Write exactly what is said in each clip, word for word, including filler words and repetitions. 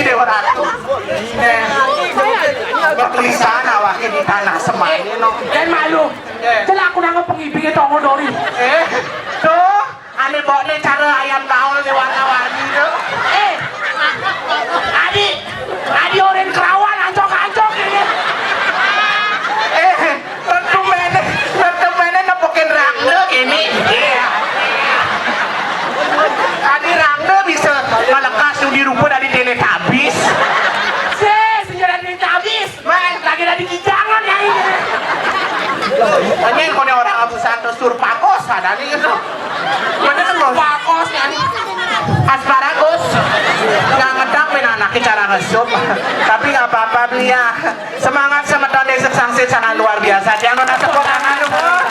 Déwa Ratu. Eh, berkelisahan awake di tanah semane, no. Yen malu. Eh. Celak aku nang pengibinge tonggo dori. Eh, tuh, ane mbokne cara ayam kaul di warna-warni, tuh. Eh, Adi, Adi oren kerawan ancok-ancok ini. Eh, Tetumene, tetumene nepukin rangda kene. Iya. Tadi rangda bisa melekas di rupa dari Teletubbies. Sih, sejarah Teletubbies. Man, lagi dari Kijangan, ya, ini. Ini kone orang abusan tuh surpakos ada nih, gitu. Bener, Bos. Pakos, ya, nih. Asparagus. Nggak ngedang, men, anaknya cara ngesup. Tapi nggak apa-apa, beli ya. Semangat semeton Desa Sangsit sangat luar biasa. Jangan ada tepuk tangan lu, Bos.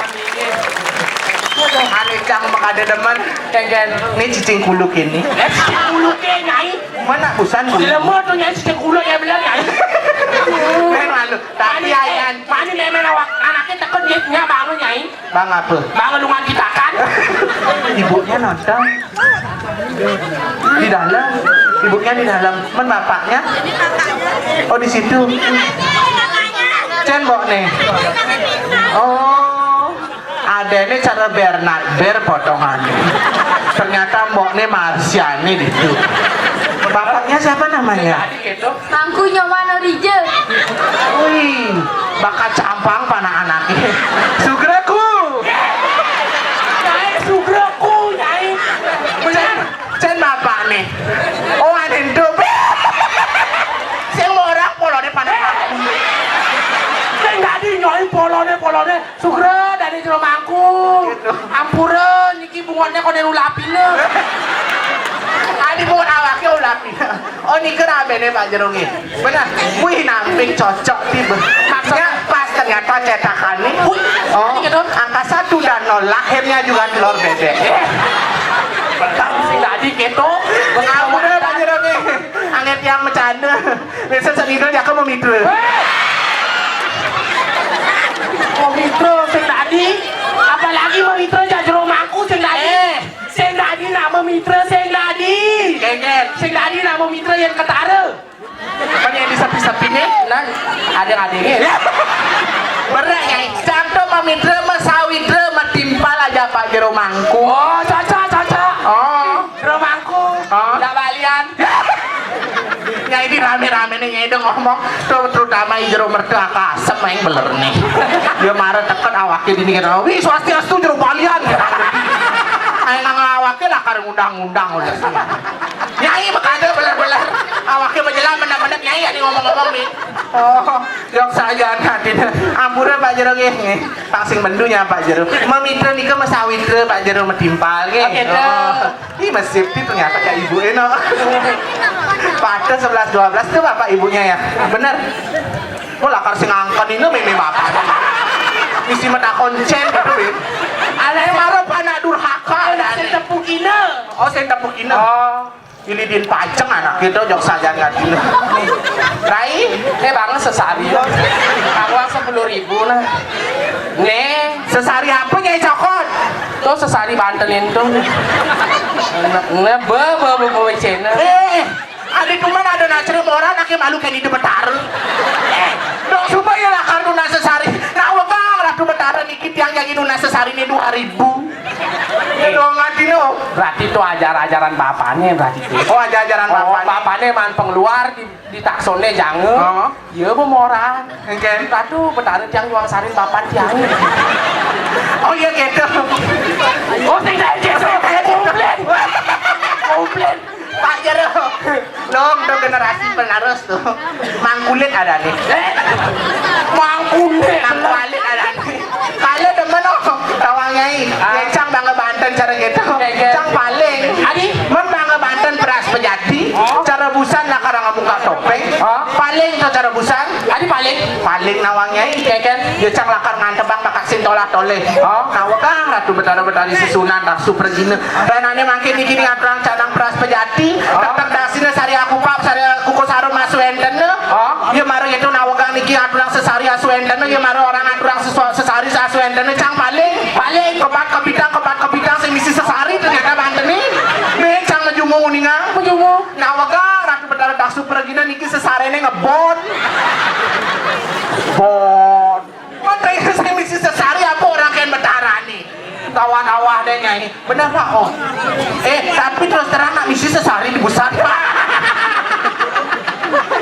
Ane cang makade demen. Kengken. Ini cicing kuluk ini. Eh, cicing kuluk, eh, Nyai. Mana busan kuluk? Lama tuh, Nyai, cicing kuluk ya, bener, Nyai. Men malu. Tapi ayan. Mani memen awak anaknya teken dia punya bangun, Nyai. Bang apa? Bang lu nganti takan. Ibunya nonton. Di dalam. Ibunya di dalam. Men bapaknya? Oh, di situ. Cen, Mbok, nih. Oh. Ada ini cara Bernard Ber potongan. Ternyata Mbok nih Marsiani di situ. Bapaknya siapa namanya? Mangku nyawa no rija. Wih, bakat campang pana anaknya. Sugraku. Nyai Sugraku, Nyai. Cen, cen bapak nih. Oh, ada itu. Sing orang polone pana. Sing tadi nyai polone, polone. Sugra dari jero mangku. Gitu. Ampura, niki bungonnya kok ulapina. Adi bungon awake ulapina. Oh, niki rabene Pak Jerunge. Bener. Wih, namping cocok tiba. Maksudnya pas ternyata cetakannya. Wih, oh, gitu. Angka satu dan nol, lahirnya juga telur bebek. Betul sih tadi gitu. Ampura Pak Jerunge. Angin tiang bercanda. Biasa sing ngidul ya aku mau mitra. Mau mitra sing tadi, apalagi mau mitra jak jero mangku sing tadi. Eh. Sing tadi nak mau mitra sing tadi. Kengken. Sing tadi nak mau mitra yang ketara. Kan yang di sepi-sepi nih, nah, ada yang ada ini. Ya. Berat, Nyai. Contoh mau mitra, mau sawitra, mau timpal aja Pak Jero Mangku. Oh, cocok, cocok. Oh. Jero Mangku. Oh. Ndak balian. Nyai ini rame-rame nih, Nyai dong ngomong. Tuh, terutama i Jero Merta kasep main beler nih. Dia marah teken awake dini kata, "Wih, swastiastu Jero Balian." Ayo nang awake lah karo ngundang-ngundang udah. Nyai makanya beler-beler. Awake menjelang menep-menep Nyai ya nih ngomong-ngomong nih. Oh, yok saja nanti. Ampura Pak Jero nggih, nggih. Pang sing mendunya Pak Jero. Memitra nika mesawitra Pak Jero metimpal nggih. Oke, oh. Ih, Mas Sifti ternyata kayak ibu Eno. Pada sebelas dua belas tuh bapak ibunya ya. Bener. Mau lakar sing angkat ini meme bapak. Misi mata koncen gitu, Bim. Alai marah anak durhaka. Anak sing tepukina. Oh, sing tepukina. Oh. Ilidin pajeng anak gitu, jok sajan ngadine. Rai, eh, Bang, sesari ya. Aku uang sepuluh ribu nah. Nih, sesari apa, Nyai Cokot? Tuh sesari Bantenin tuh. Nge, nge, be, be, be, be, cene. Eh, ada cuman ada nacre orang, anaknya malu kayak di Demetar. Eh, dok, supaya lah kartu nasa sari. Nah, wegang Ratu Betara niki tiang jadi nasa sari ini dua ribu. Ya dong, ngadine. Berarti itu ajar-ajaran bapaknya berarti itu. Oh, ajar-ajaran, oh, bapaknya. Bapaknya man pengeluar di, di taksone jange. Oh. Iya, bu, moran. Oke. Aduh, Betara tiang juang sarin bapak tiang. Oh, iya, gitu. Oh, sing saya gitu. Komplit. Komplit. Pak Jero. Dong, dong generasi penerus tuh. Mangkulit ada nih. Eh, Mangkulit. Mangkulit ada nih. Kalau demen, oh, tawang Nyai. Ah. Ya, cang bangga Banten cara gitu. Oke, oke. Cang paling. Adi? Men bangga Banten beras pejati. Oh. Cara busan lah karang buka topeng. Oh. Paling tuh cara busan. Adi paling? Paling nawang Nyai. Oke, oke. Ya, cang lakar ngantebang bakat sing tolah toleh. Oh. Nawang Ratu Betara Betari Susunan, Ratu Pergina. Renane mangkin niki ning aturang canang beras pejati, oh, tetep dasine sari aku pap, sari kukus harum asu enten. Oh. Ya mari itu nawegang niki aturang sesari asu enten, ya mari orang aturang sesua-, sesari asu enten, cang paling. Paling. Kebat kebidang, kebat kebidang sing misi sesari ternyata Banten nih. Nih cang mejumu uningang. Mejumu. Nawegang Ratu Betara Dasu Pergina. Ini ngebon. Bon. Menteri saya misi sesari apa orang kayak Betara nih? Kawah-kawah deh, Nyai. Bener, Pak? Oh. Eh, tapi terus terang nak misi sesari di pusat, Pak.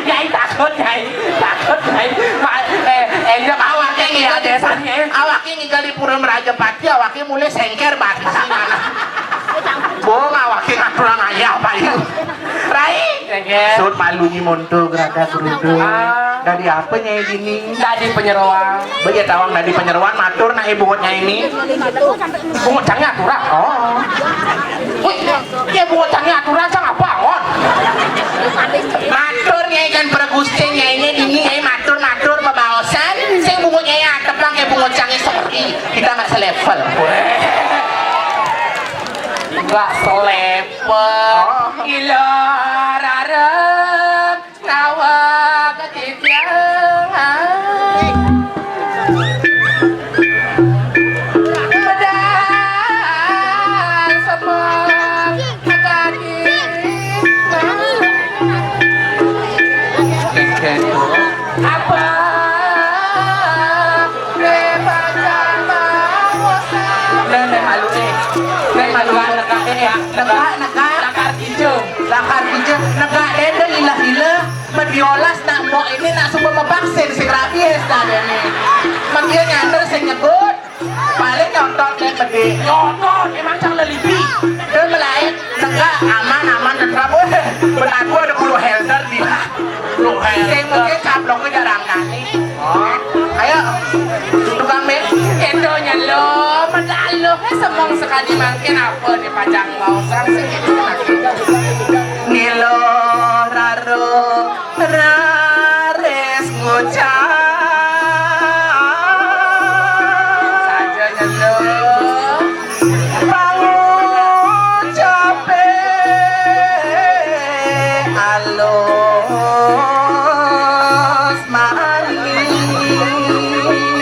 Nyai takut, Nyai. Takut, Nyai. Ma- eh, eh, nyok awak yang iya deh, Sani, eh. Awak yang ngigal di Pura Meraja Pati, awak yang mulai sengker bati sih, mana? Bohong, awak yang ngaturang ayah, Pak, ini. Rai. Sengker. Sud malu ni monto gerada gerudu. Ah. Dari apa, Nyai, gini? Dari penyeroan. Bagi tawang dari penyeroan, matur nak ibu ngotnya ini. Bungut cangnya aturan. Oh. Wih, ya bungut cangnya aturan sang apa, ngon? Matur, Nyai, kan perguste, Nyai, ini dini, Nyai, matur, matur, bebaosan. Sing bungut, Nyai, atep lang, kayak bungut cangnya, sorry. Kita nggak selevel. Nggak selevel. Oh. Gila, rarek. Kawa ketipiang. Medal semua kaki. Apa? Nenek malu nih. Nenek malu, negak deh ya. Negak, negak. Lakar kijeng. Lakar kijeng. Negak deh, deh, lila-lila. Mediolas nak mbok ini nak suba mevaksin sing rabies dah dia ni. Media nyander sing nyebut. Paling nyotot deh, medi. Nyotot, emang cang lelipi. Dia melain, negak, aman, aman, tentram. Weh, benar gua ada bulu helder di. Bulu helder. Sing mungkin caplok ke jarang nani. Oh. Ayo, tukang mie. Itu nyelo, medalo, eh, semong sekali mangkin apa di pajang mau sang sing itu. Nilo raro raris ngucap. Saja nyelo. Pangucape alus manis.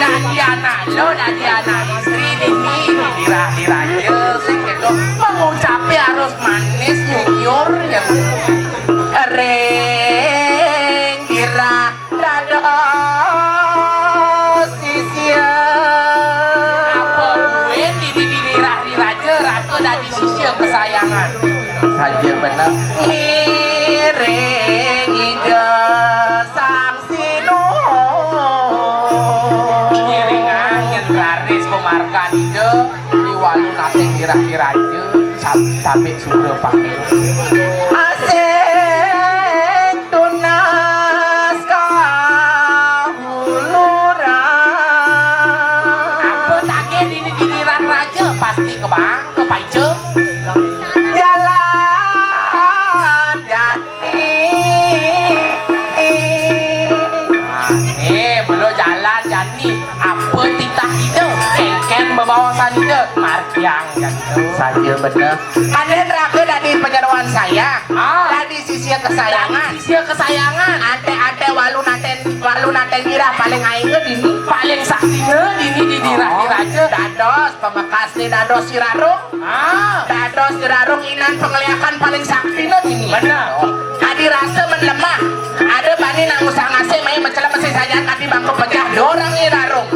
Dadi anak lo, dadi anak istri niki, dirah-dirah aja sing kedo. Pangucape alus manis, nyunyur, ya. Ring dirah dados sisia. Apa buin di diri raja, raja dadi sisia kesayangan. Saja bener. Ngiring ida sang sinu. Ngiring angin raris pemarkan ida. Di walu nasing kira-kira aja. Sab- sampai sudah pakai. Asing tunas kahuluran. Apa tak ke dini giliran raja pasti ke bang, ke paice. Jalan jani. Nah, eh, belum jalan jani. Apa titah kita? Kengkeng bebawa sanida. Margiang jani. Saja bener. Aden raga dadi penyeroan saya. Ah. Dadi sisia kesayangan. Sisia kesayangan. Ante-ante walu naten, walu naten dirah paling ainge dini. Paling saksine dini di dirah. Oh, diraja. Dados pemekas ni dados sirarung. Ah. Dados sirarung inan pengeliakan paling saksine dini. Bener. Adi rasa men lemah. Ada bani nak ngusah ngasih mai mencelep mesin saja kati bangku pecah dorang ni rarung.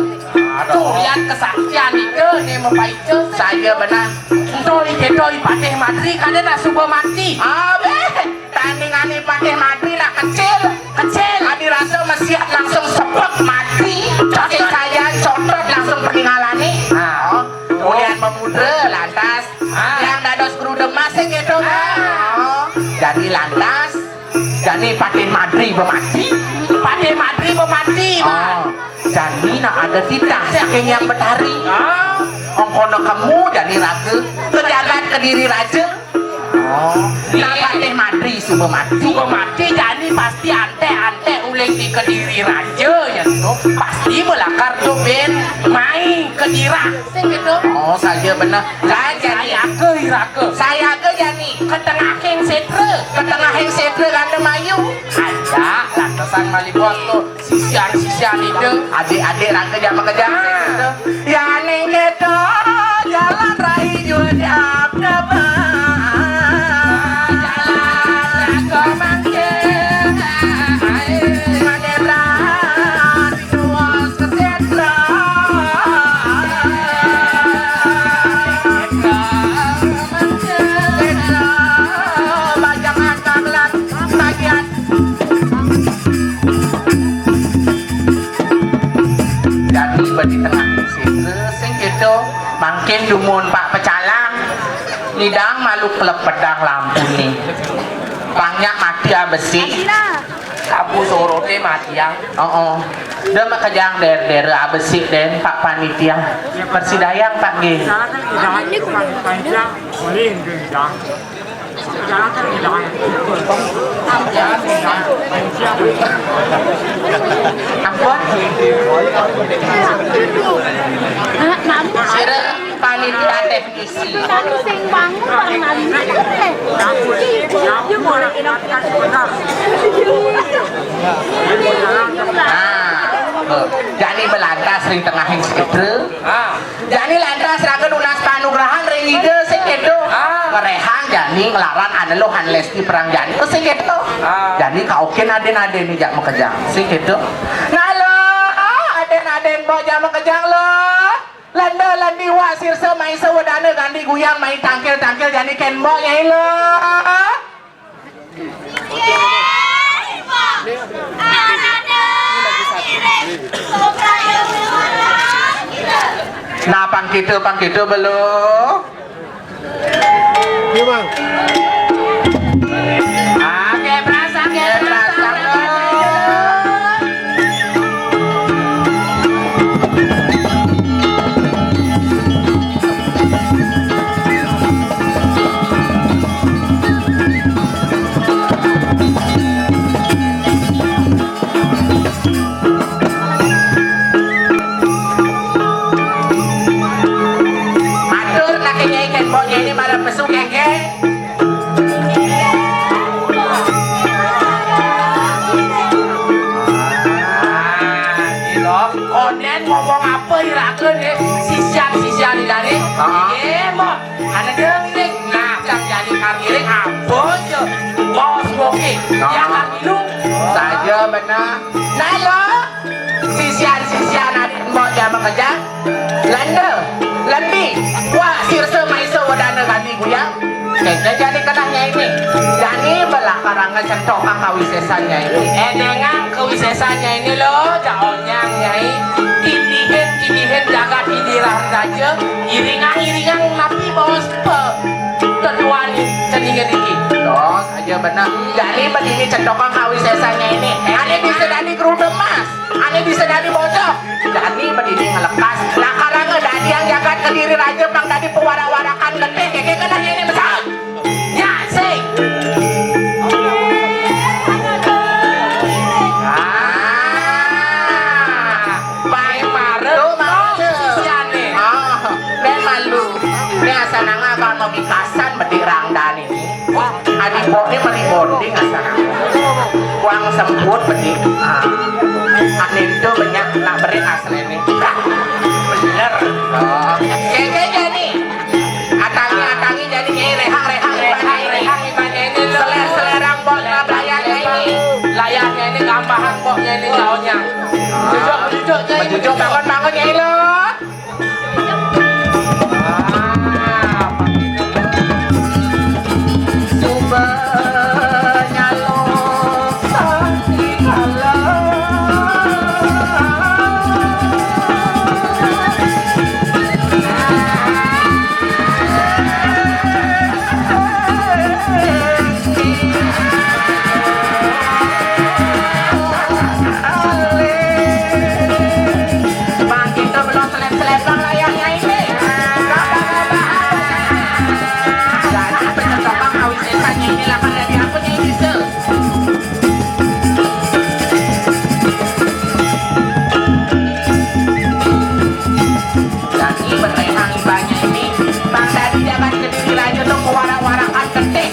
Tuh lihat kesaksian itu ni mepaice. Saya benar. Entoi ketoi Patih Madri kada nak suba mati. Abeh. Tandingan ni Patih Madri nak kecil. Kecil. Adi rasa mesiat langsung sepek mati. Cocok. Saya cotot langsung peninggalan ni. Ah. Kemudian memudra lantas. Ah. Yang dados guru demas sing gitu. Ah. Jadi lantas. Jadi Patih Madri bemati. Patih Madri bemati, Mak. Oh. Jadi nak ada titah saking yang betari. Ah. Ongkono kamu jadi raga. Pejabat Kediri Raja. Oh. Nah, Patih Madri suba mati. Suba mati, jani pasti ante-ante uling di Kediri Raja, ya, tu. Pasti belakar tu ben mai ke dirah. Sing gitu. Oh, saja benar. Lah, jani. Saya ke iraga. Saya ke jani. Ketengahing setra. Ketengahing setra ganda mayu. Ada, lantasan malih bos tu. Sisian-sisian ida. Adik-adik raga jaman kejang. Ah. Ya ning keto jalan rai jujab depan. Jalan raga mangkin. Ai Dumun Pak Pecalang, nyidang malu klepedang lampune. Pang nyak mati abesik. Lampu sorote matiang. Heeh. Dah makejang der-, dere abesik den, Pak Panitia. Persidayang, Pak, nggih. Ampun. Sira panitia teknisi. Sing bangun bareng. Nah, jani belantas ring tengahing seketre. Jani lantas raga nunas panugrahan ring Ida sing keto. Ah. Ngerehang jani nglaran Aneluh Lesti Prangjani sing keto. Ah. Jani kaukin aden-aden ni jak makejang sing keto. Nah lo, aden-aden mbok jak makejang lo. Lenda lendi wak sirsa maisa wedana gandi guyang mai tangkil-tangkil jani ken mbok nyai lo. Nah, pang kita, pang kita belo. Iya, Bang. Oke, berasa, oke, berasa. Matur nake nyai ken mbok nyai ini malah pesu kengke. Ah, ini loh. Konden ngomong apa iraga nih? Sisian-sisian ini. Heeh. Iya, mbok. Ada dengdek, nah, kang jani kang iring, ampun, yo. Bos, oke. Nah. Dia kang ilu. Saja benar. Nah, lo. Sisian-sisian adik mbok jaman kerja. Lenda, lendi, wah, sirsa maisa wedana gandi guyang. Kene jani kenah nyai ni. Jani belah karanga centokang kawisesan nyai ni. Eh, dengan kawisesan nyai ni lo, jaonyang nyai. Tindihin, tindihin jagat tindiran raja. Iringang, iringang napi bos pe. Ketuan cening niki. Los aja bener. Jani bedini cetokang kawisesannya ini. Ane bisa dadi geruda emas. Ane bisa dadi bocok. Jani bedini ngelekas. Lakaranga dadi yang jagat Kediri Raja pang dadi pewara-warakan getih. Keke kenanya ini besar. Ya, sing. Ah, baik marah. Tuh, marah. Sisiane. Ah, ben malu. Ini asananga kan mau bikasan bedik rangdan ini. Adi bokne mari bonding asananga. Kuang semput bedik. Ah. Anin tuh banyak nak berit asli ini. Bener. Oh. Keke jani. Atangi, atangi jani nyai rehang, rehang, rehang, rehang. Seler, selerang bok layan ini. Layannya ini gampahan boknya ini jauhnya. Jujur, jujur, jujur, bangun, bangun nyai lo. Bang, kita belum seleb-seleb, Bang, layarnya ini. Jadi, pencetokan awis esanya ini lah, kan, dari apa nih, bisa? Jadi, berkaitan ibanya ini, Bang, dari zaman Kediri Raja tuh, warak-warakan ketik.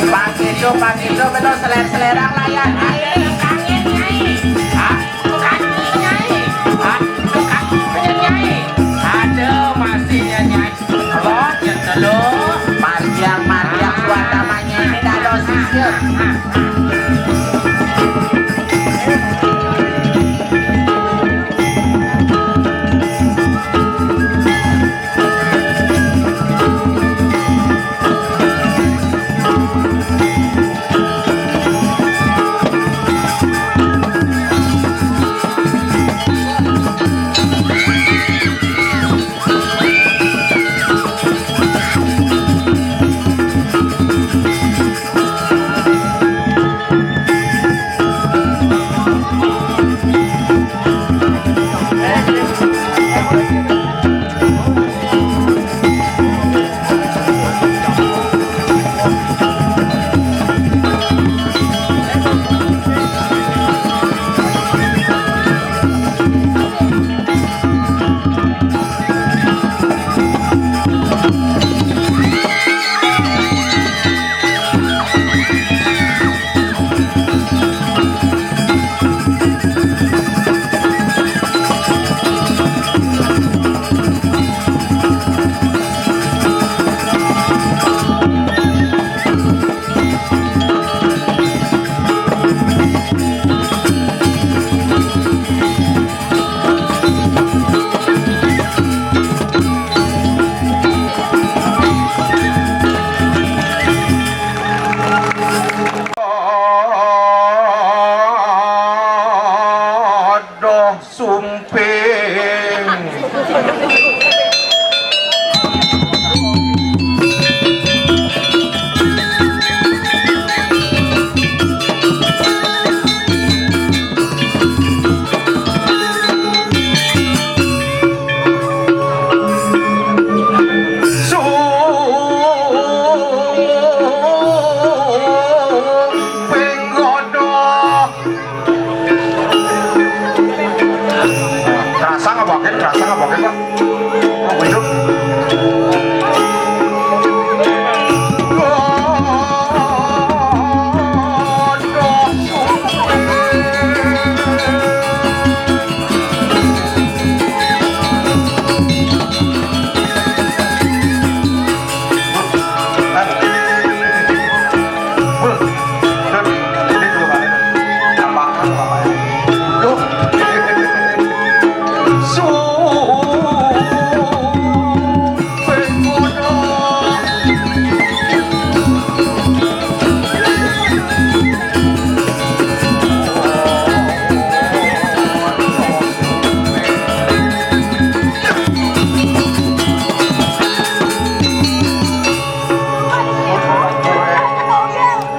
Pak Gito, Pak Gito, betul seler-selerang layan. Ayo, kangen, Nyai. Hah? Kangen, Nyai. Hah? Kangen, Nyai. Ada masihnya, Nyai. Kalau Sumping. Sumping godhong. Kerasa nggak pakai? Kerasa nggak pakai, Pak? Oh, gitu.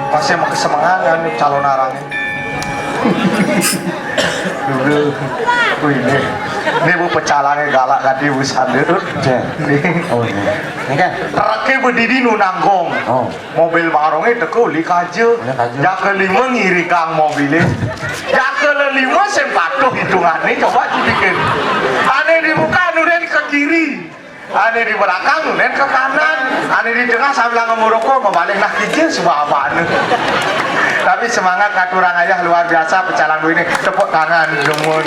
Masih mau kesemengan kan calon arangnya. Dulu. Wih, ini. Ini bu pecalangnya galak tadi bu sandut. Cek. Ini. Oh, ini. Ini kan. Truknya berdiri nu nanggung. Oh. Mobil warungnya teko uli kaja. Uli kaja. Jaka lima ngiri kang mobilnya. Jaka lima sing patuh hitungannya coba dibikin. Ane dibuka nuren ke kiri. Ane di belakang nuren ke kanan. Ane di tengah sambil ngemuroko membalik nah kijil sebab apa anu. Tapi semangat ngaturang ayah luar biasa pecalang duit ini. Tepuk tangan dumun.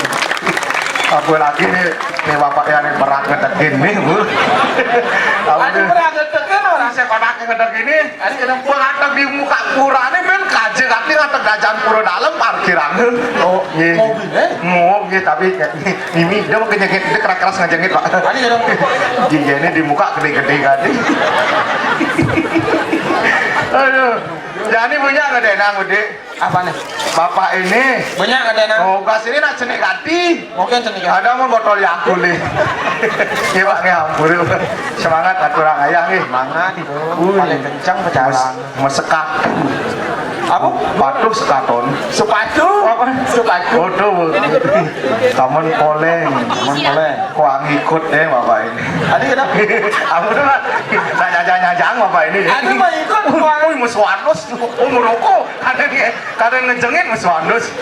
Apalagi nih, nih bapak yang berat ngedekin nih, Bu. Apa anu tuh? Berat ngedekin orang sekolah ngedekin nih. Adi kadang pengateg di muka purane ben kaje kati ngateg dajan pura dalem parkirange. Oh, nggih. Mobil, eh? Mobil, tapi ini dia mah kenyengit, dia keras-keras ngejengit, Pak. Adi kadang. Gigene di muka gede-gede kati. Aduh. Jadi punya nggak denang, Budi? Apa nih? Bapak ini. Banyak ada nang. Oh, gas ini nak cenik kati. Mungkin cenik kati. Ada mau botol Yakult nih. Iya, Pak, nih, ampun. Semangat aturan ayah nih. Semangat itu. Wih. Paling kencang pecalang. Mes-, mesekak. Apa? Patuh sekaton. Sepatu. Apa? Sepatu. Waduh. Taman poleng. Taman poleng. Kok ngikut deh Bapak ini. Tadi kenapa? Apa tuh, Pak? Nah, nyajang-nyajang Bapak ini. Aduh, Pak, ikut, Pak. Wih, mes wadus. Oh, merokok. Kadang ya, kadang ngejengit mes wadus.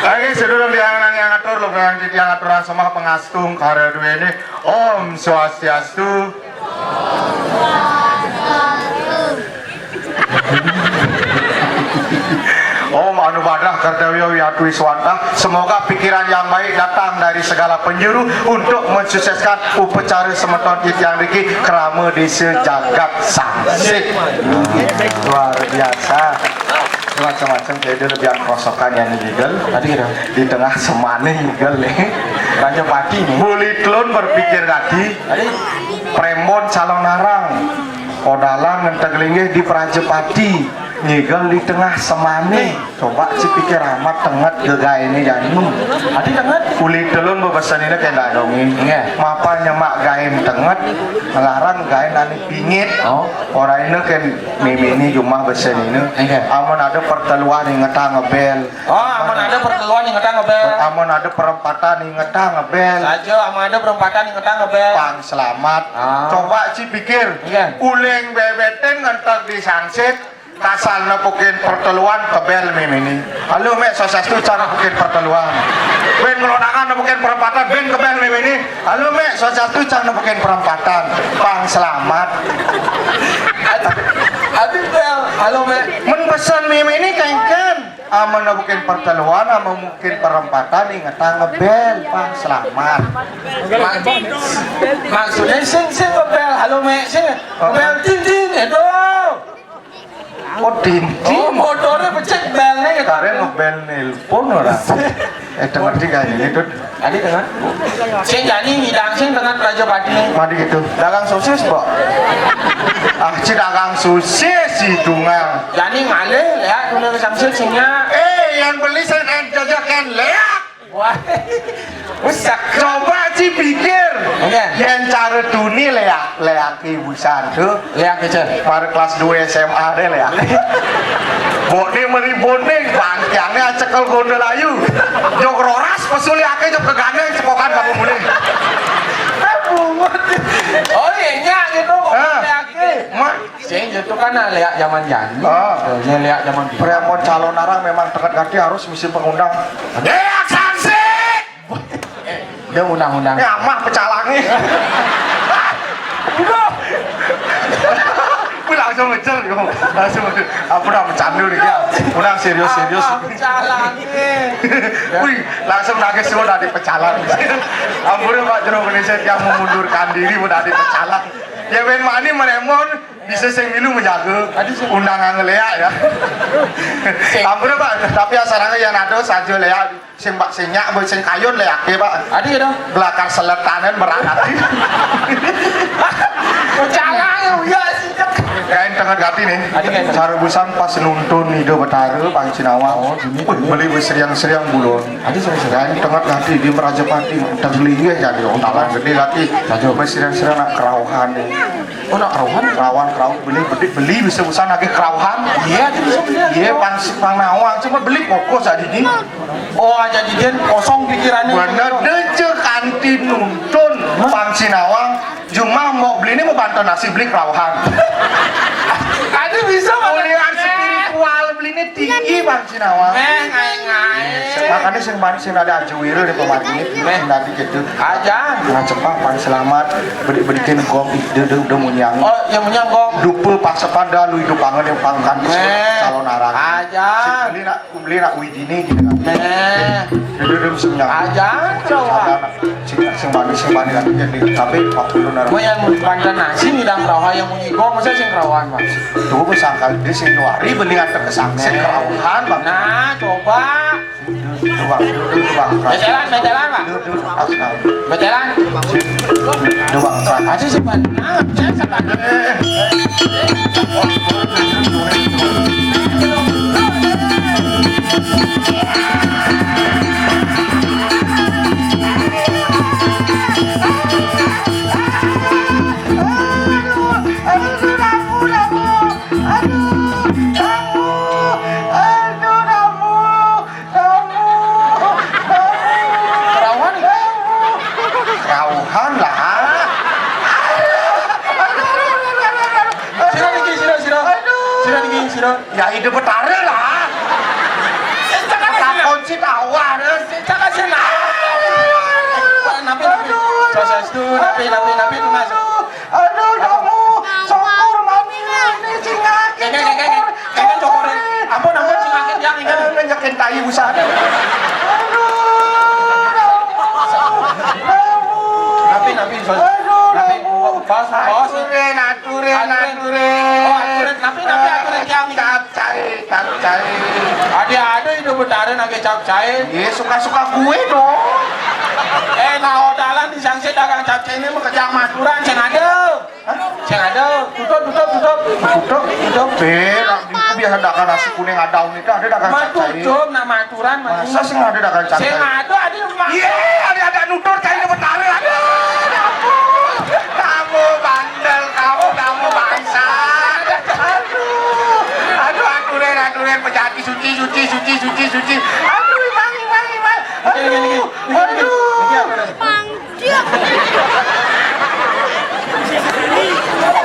Oke, sedulur yang, yang ngatur, lo yang, yang ngatur semua pengastung karya dua ini. Om Swastiastu. Om Anu Badrah Kertawio Wiatwi Swantah. Semoga pikiran yang baik datang dari segala penjuru untuk mensukseskan upacara semeton titiang riki kerama desa jagat Sangsik. Luar biasa. Macam-macam saya dia lebih krosokan yang ngigel. Tadi kira di tengah semane ngigel nih. Raja Pati nih. Buli telun berpikir tadi. Tadi Prembon calon arang. Odalan ngenteg linggih di Prajapati, ngigel di tengah semane. Coba ci pikir amat tenget gegaene jani. Adi tenget? Uli telun bebesenine kena dongin. Nggih. Mapa nyemak gaen tenget, ngelarang gaen ane pingit. Oh. Ora ine ken mimini jumah besenine. Nggih. Amun ada perteluan ingetang ngebel. Oh, amun ada perteluan ingetang ngebel. Amun ada perempatan ingetang ngebel. Saja, amun ada perempatan ingetang ngebel. Pang selamat. Ah. Coba ci pikir. Iya. Uling bebeten ngenteg di Sangsit, kasal nepukin perteluan kebel mimini. Halo, Mek, Swastiastu, cang nepukin perteluan. Ben ngelonangan nepukin perempatan, ben kebel mimini. Halo, Mek, Swastiastu, cang nepukin perempatan. Pang selamat. Adi, adi bel, halo, Mek. Men pesen mimini kengken. Amun mungkin perteluan, amun mungkin perempatan, ingetang ngebel, Pak, selamat. Mak-, maksudnya sing, sing ngebel, halo, Mek, sing. Oh. Ngebel, ting, ting, aduh. Oh, ting, ting. Oh, motornya becek belnya gitu. Karen ngebel nelpon orang. Eh, dengar juga ini, Dut. Tadi dengar? Sing jani ngidang sing dengar Raja Pati. Mari gitu. Dagang sosis, Mbok. Ah, ci dagang sosis si tunggal. Jani ngalih, ya, tunggal samsir singnya. Eh, yang beli saya kan jajakan, lihat. Wah. Wis, coba ci pikir. Oke. Yén cara tuni léak, léaké busan to. Léak kecil. Baru kelas dua S M A deh léak. Bokné meri boning, bangkiangné acekel gondol ayu. Jok roras, pesu léaké jok kegandeng, cepokan kamu mulih. Oh, iya, gitu. Ah. Léaké. Mak. Sing itu kan léak zaman jani. Ah. Sing léak zaman. Prémon calon arang memang tenget gati harus misi pengundang. Léak sanksi. Eh, dia undang-undang. Ya, mah pecalangnya. Udah. Gue langsung ngejar, yo. Langsung ngejar. Apa udah bercanda nih, ya? Udah serius-serius. Mah pecalangnya. Wih, langsung nangis semua dari pecalang. Ampun, Pak Jero Indonesia yang memundurkan diri udah dari pecalang. Ya, ben mani meremon. Bisa sing milu menjaga. Aduh, sing undangan léak ya. Sing. Ampun, Pak, tapi asarane yang ada saja léak. Sing Pak sing nyak, sing kayun léaké, Pak. Ada ya dong. Belakar seletanan berat hati. Jangan ya sih. Kain tengah gati nih. Ada kain. Cara busan pas nuntun Ida Betara, Pang Cinawang. Oh, gini. Wih, beli berseriang-seriang bulon. Ada seriang-seriang. Kain tengah gati di Merajapati, terlinggih jadi ontalan gede gati. Saja. Berseriang-seriang nak kerauhan nih. Oh, nak kerauhan? Kerauhan, kerauhan, beli, beli, beli, bisa busan lagi kerauhan. Iya, itu bisa beli. Iya, pang, pang nawang, cuma beli pokok saja ini. Oh, aja jadian kosong pikirannya. Bener, deje kantin nuntun, Pang Sinawang, cuma mau beli ini mau bantu nasi, beli kerauhan. Aduh, bisa, Pak. Mulian spiritual beli ini tinggi, Pang Sinawang. Eh, ngai-ngai. Makanya sing mari sing ada aja wira di pemargin ini, sing tadi gitu. Aja. Nah, cepah, Pang, selamat. Beri-, berikan gong, ih, dia, dia udah munyang. Oh, yang munyang gong. Dupa paksa pada lu hidup banget yang pangkan di calon arang. Aja. Sing beli nak, beli nak widini gitu kan. Nah. Dia, dia, dia munyang. Aja, coba. Sing, sing bani, sing bani kan jadi tapi waktu lu nar. Mau yang banten nasi ngidang rawa yang munyi gong, masa sing rawan, Mas? Tuh, gue sangkal dia sing nyuari beli nganter ke sang, sing kerawahan, Bang. Nah, coba. Duduk, Bang. Duduk, Bang. Betelan, betelan, Pak. Duduk, duduk, Bang. Betelan. Duduk, Bang. Ada sih, Pak. Nah, saya sekarang. Aduh, aduh, aduh, ampun, ampun. Aduh, ampun. Aduh, ampun. Aduh, ampun. Kerauhan? Aduh. Kerauhan lah. Sira niki, sira, sira. Aduh. Sira niki, sira. Ya, Ida Betara lah. Takon si tawa, terus. Cakap sih, nah. Napi, napi. Aduh, aduh. Sasastu, napi, napi, napi, tunas. Aduh, kamu syukur mami ini sing ngake. Kene, kene, kene. Kene syukur. Ampun, ampun, sing ngake yang ini. Nyekin tai usah. Aduh, kamu. Napi, napi, sos. Aduh, napi, kamu. Bos, bos. Aturin, aturin, aturin. Oh, aturin. Napi, napi, aturin yang ini. Capcay, capcay. Ada-ada itu Betara nake capcay. Iya, suka-suka gue dong. Eh, nah, odalan di sangsi dagang capcay ini mah kejang Maduran, sing ada. Hah? Sing ada. Tutup, tutup, tutup. Tutup, tutup. Eh, biasa dagang nasi kuning ada ini, ada dagang capcay. Tutup, nah, Maduran, mah. Masa sing ada dagang capcay? Sing ada, ada, Mak. Iya, ada, ada nutur cai Betara. Aduh, kamu. Kamu bandel, kamu, kamu bangsa. Aduh, aduh, aturin, aturin, pejati, suci, suci, suci, suci, suci. Aduh, imang, imang, imang. Aduh, aduh.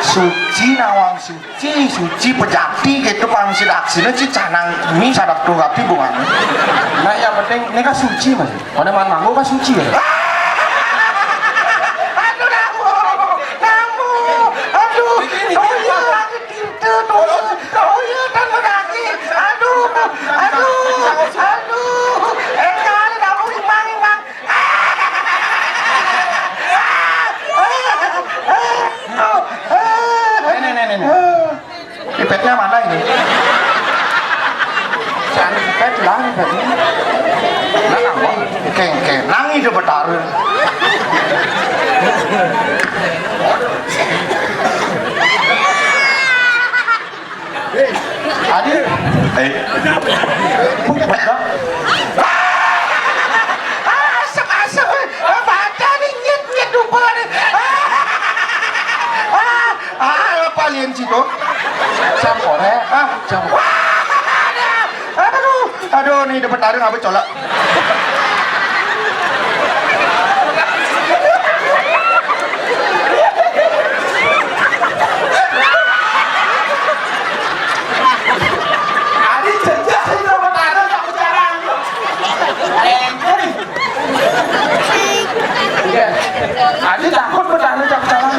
Suci nawang suci, suci pejati gitu, pang sida aksina ci canang mi sadap tuh gati bungan. Nah, yang penting ini kan suci, Mas. Pada man manggo kan suci ya. Aduh, kamu, kamu, aduh, toya lagi cinta, toya, toya tanpa kaki, aduh, aduh, aduh, eh, kali kamu imang, imang. Nih, nih, nih, nih, nih. Pipetnya mana ini? Cari pipet lah, pipetnya. Nah, apa? Kengkenang itu Betara. Adi. Eh. Bukan. Ni Ida Betara ngaba colak? Adi cecah Ida Betara tak becarang. Lengkung. Iya. Adi takut Betara tak becarang.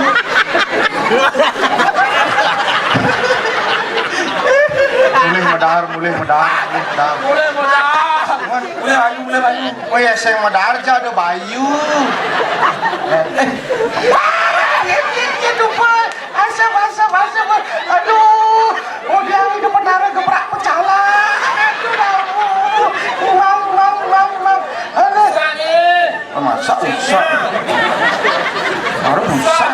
Mulih medar, mulih medar, mulih medar. Mulih medar. Mulih ayu, mulih ayu. Oh ya, sing medar ja ada bayu. Eh, eh. Wah, ini, ini, ini, lupa. Asap, asap, asap. Aduh, oh, dia ini Betara gebrak pecala. Aduh, aduh. Imam, imam, imam, imam. Aduh. Oh, masa usah. Baru usah.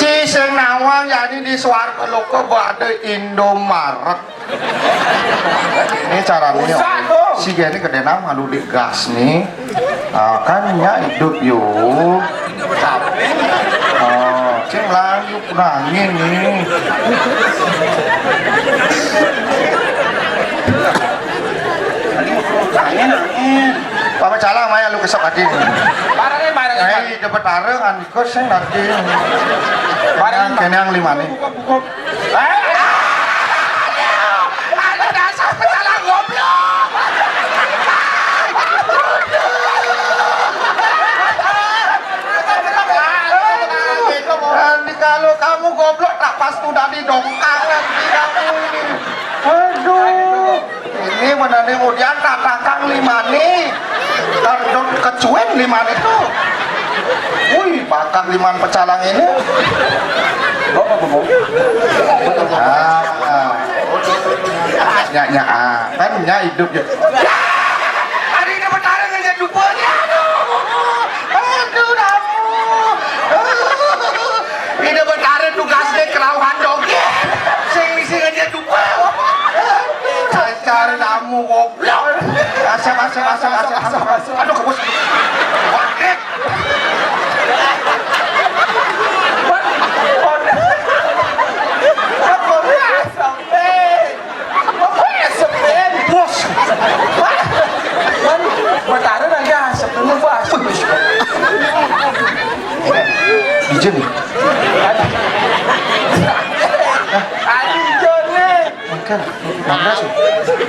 Ci sing nawang, yakni di swarga loka ada Indomaret. Ini caranya. Usah tuh. Si Geni gede nama lu di gas nih. Ah, kan nya hidup yo. Oh, cing lanjut nangin nih. Nangin, nangin. Papa calang maya lu kesok hati nih. Barangnya, barangnya. Eh, dapat barang kan kok sing nanti. Barang kene yang lima nih. Buka, buka. Eh, ada dasar pecalang goblok. Nanti kalau kamu goblok, tak pas tuh dari dongkang nanti kamu ini. Aduh. Ini benar nih, kemudian tatakan lima nih. Tardon kecuin lima nih tuh. Wih, bakal lima pecalang ini. Bapak bengong. Ah, ah. Nya, nya, ah. Kan nya hidup ya. Hari ini Betara ngajak dupanya. Aduh. Aduh, kamu. Ini Betara tugasnya kerauhan doge. Sing, sing aja dupa. Aduh, dasar kamu goblok. Asap, asap, asap, asap, asap. Aduh, kebus. Waduh. Sampai. Bos. Wah. Man, Betara lagi asap dulu, Bos. Ijen. Aduh, Jone. Mangkal, mangga su.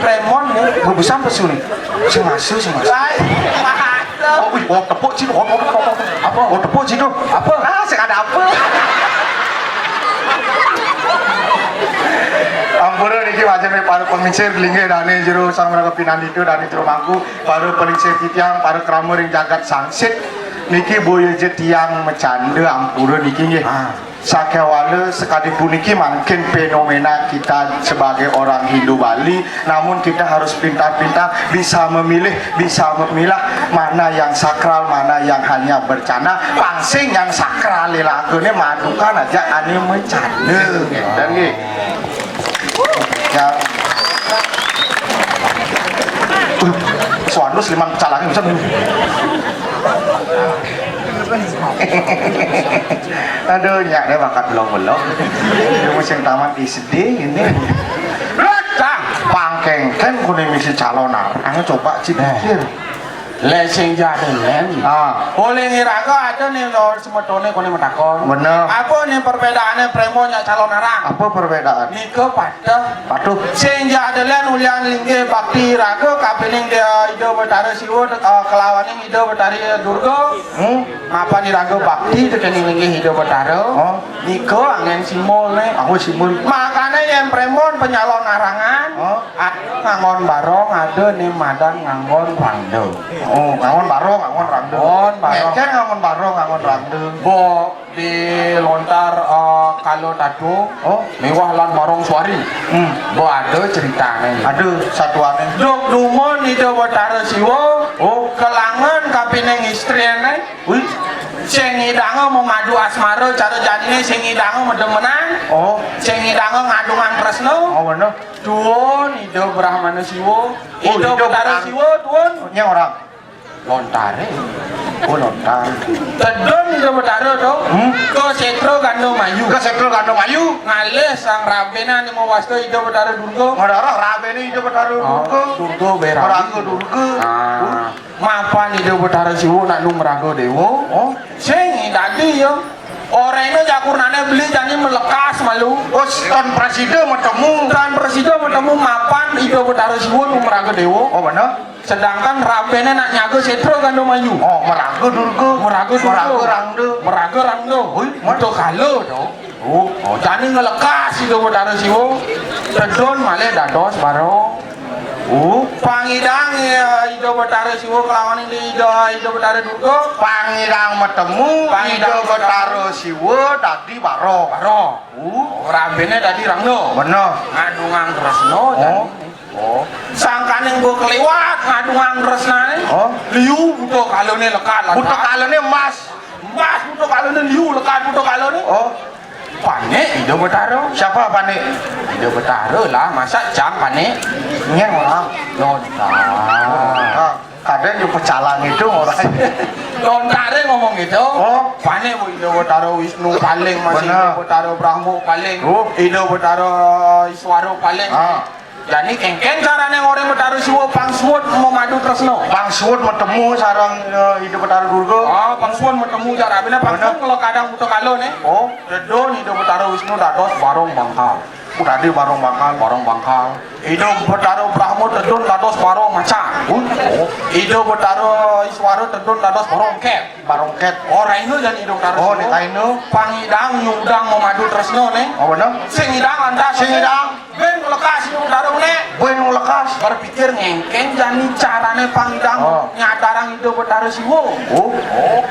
Premon nih. Mau besam pesu nih. Sing masuk, sing masuk. Lain, masuk. Oh, wih, oh, tepuk, Cin. Oh, oh, oh, oh. Apa? Oh, tepuk, Cin, tuh. Apa? Ah, sing ada apa? Ampura niki wajah para pengisir linggih dane jero sang raga pinandita dane jero mangku, para pengisir titiang, para krama ring jagat sangsit. Niki boya ja tiang macanda ampura niki nggih. Ah. Sakewala sakadi puniki mangkin fenomena kita sebagai orang Hindu Bali, namun kita harus pintar-pintar bisa memilih, bisa memilah mana yang sakral, mana yang hanya bercanda. Pang sing yang sakral lagane madukan aja ane macanda. Dan nggih. Ya. Suanus liman calangnya bisa. Aduh, nyak deh bakat belong-belong. Dia musim tamat di sedih ini. Rata pangkengkeng kuning misi calon arang, coba cipikir. Lé sing jadelen. Ah. Oleh ngiraga ada nih, lho, semetone kone matakon. Bener. Apa nih perbedaannya premo nyak calon arang? Apa perbedaan? Nika pateh. Patuh. Sing jadelen ulian linggih bakti raga kapining dia Ida Betara Siwa, eh, kelawaning Ida Betari Durga. Hmm? Mapan iraga bakti tekening linggih Ida Betara. Oh. Nika angin simul nih. Aku simul. Makane yen premon penyalon arangan, oh, ada ngangon barong, ada ning madan ngangon rangda. Oh, ngangon barong, ngangon rangda. Ngangon barong. Ngecen ngangon barong, ngangon rangda. Bo di lontar, eh, kala tatu, oh, miwah lan marong suari. Hmm. Bo ada ceritane. Ada satuane. Duk dumun Ida Betara Siwa, oh, kelangan kapining istrine. Wih. Sing ngidanga mau ngadu asmara, cara janine sing ngidanga medemenan. Oh. Sing ngidanga ngadungan tresna. Oh, bener. Duun Ida Brahmana Siwa. Oh, Ida Ida Betara Brahmana Siwa, duun. Nya orang. Lontare. Oh, lontar. Tedun Ida Betara to. Hmm? Ka Setra Gandamayu. Ka Setra Gandamayu. Ngalih sang rabéné ané mawasta Ida Betara Durga. Ngarah rabéné Ida Betara Durga. Durga Bérawi. Maraga Durga. Ah. Mapan Ida Betara Siwa nak nu maraga déwa. Oh. Sing dadi ya. Orahina jak kurnané beli jani melekas malu. Oh, tan prasida matemu. Tan prasida matemu mapan Ida Betara Siwa nu maraga déwa. Oh, bener. Sedangkan rabéné nak nyaga Setra Gandamayu. Oh, maraga Durga. Maraga Durga. Maraga Rangda. Maraga Rangda. Oi, buta kala to. Oh, oh, jani ngelekas Ida Betara Siwa. Tedun malih dados barong. Oh, pangidang ya, Ida Betara Siwa kelawan Ida, Ida Betara Durga. Pangidang matemu, pangidang Ida Betara Siwa dadi barong. Barong. Oh, rabéné dadi Rangda. Bener. Ngadungang tresna jani. Oh. Sangkaning ba kaliwat ngadungang tresnané. Oh. Liu buta kalané lekad. Buta kalané emas. Emas buta kalané liu lekad buta kalané. Oh. Panik Ida Betara. Siapa panik? Ida Betara lah, masa cang panik? Nyén orang. Lontar. Ah, kadang juga pecalang itu orang. Lontaré ngomong gitu. Oh. Panik bu Ida Betara Wisnu paling masih Ida Betara Brahma paling. Oh. Ida Betara Iswara paling. Ah. Jani kéngkén carané ngorahang Betara Siwa pang suud mamadu tresna. Pang suud matemu sareng, eh, Ida Betara Durga. Ah, pang suud matemu cara abina pang suud ngelekadang buta kala né. Oh. Tedun Ida Betara Wisnu dados barong bangkal. Dadi barong bangkal. Barong bangkal. Ida Betara Brahma tedun dados barong macan. Oh. Ida Betara Iswara tedun dados barong két. Barong két. Orahina jani Ida Betara Siwa. Oh, nika inu. Pangidang nyudang mamadu tresna né. Oh, bener. Sing idang lantas. Sing idang. Bén lekas Ida Betara né. Bén lekas. Berpikir ngéngkén jani carané pangidang nyadarang Ida Betara Siwa. Oh. Oh.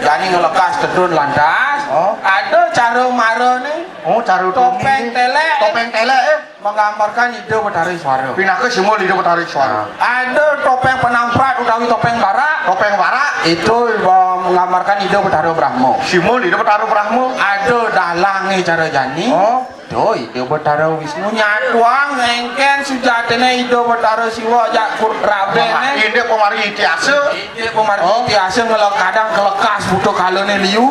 Jani ngelekas tedun lantas. Oh. Ada cara marané. Oh, cara topéng télék. Topéng télék, eh. Menggambarkan Ida Betara Iswara. Pinaka simbol Ida Betara Iswara. Ada topéng penamprat utawi topéng barak. Topéng barak. Itu, eh, menggambarkan Ida Betara Brahma. Simbol Ida Betara Brahma. Ada dalangé cara jani. Oh. Tuh, Ida Betara Wisnu nyaduang ngéngkén sujatiné Ida Betara Siwa jak kur-, rabéné. Indik pamargi tiasa. Indik pamargi tiasa ngelekadang kelekas buta kalané liu.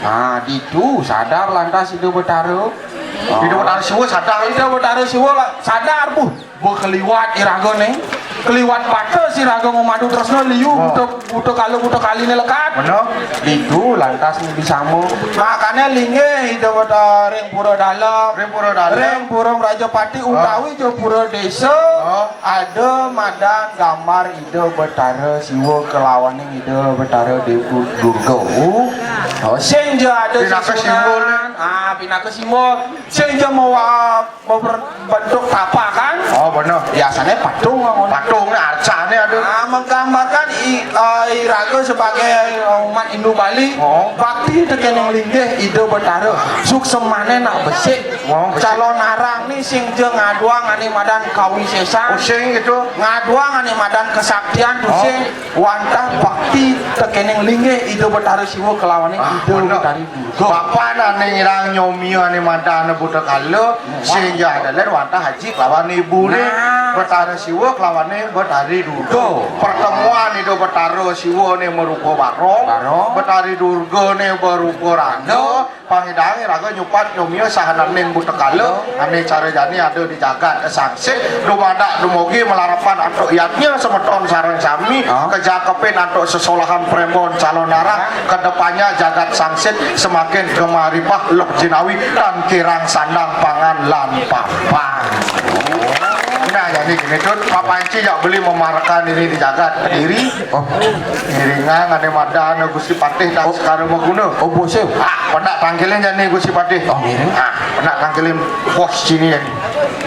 Nah, ditu sadar lantas Ida Betara. Ida Betara Siwa sadar. Ida Betara Siwa la-, sadar, buh. Bakaliwat iragané. Kaliwat batas iraga mamadu tresna liu, buta, buta kala buta kaliné lekad. Bener. Ditu lantas nibisama. Makané linggih Ida Betara ring pura dalem. Ring pura dalem. Ring pura Mrajapati utawi ja pura désa. Ada madan gambar Ida Betara Siwa kelawaning Ida Betara Dewi Durga. Oh, sing ja ada pinaka simbol. Ah, pinaka simbol. Sing ja mawa Ber-, bentuk tapakan. Oh, bener. Biasané patung, ngono. Patung né arcané ada. Ah, menggambarkan i-, eh, iraga sebagai, eh, umat Hindu Bali. Oh. Bakti tekening linggih Ida Betara. Suksemané nak besik. Oh, besik. Calonarang né sing ja ngaduang ané madan kawisésan. Oh, sing gitu. Ngaduang ané madan kesaktian, oh, tusing wantah bakti tekening linggih Ida Betara Siwa kelawaning Ida Betari Durga. Bapané ané ngirang nyomia ané madan buta kala, sing ja ada lén wantah aji kelawan ibuné. Nah. Betara Siwa kelawané Betari Durga. Durga. Pertemuan Ida Betara Siwa né marupa barong, barong. Betari Durga né marupa rangda. Rangda. Pangidang iraga nyupat nyomia sahananing buta kala, ané cara jani ada di jagat sangsit, dumadak dumugi malarapan antuk yadnya semeton sareng sami, ah, kajakepin antuk sesolahan prémbon calonarang, ah, kedepannya jagat sangsit semakin gemaripah loh jinawi tan kirang sandang pangan lan papan. Nah, jani kéné, Tut, papanci jak beli memarekan ini di jagat Kediri. Oh. Ngiringang ané madan Gusti Patih dan Sekara Maguna. Oh, bosé. Ah, pendak tangkilin jani Gusti Patih. Oh, ngiring. Ah, pendak tangkilin bos sini jani.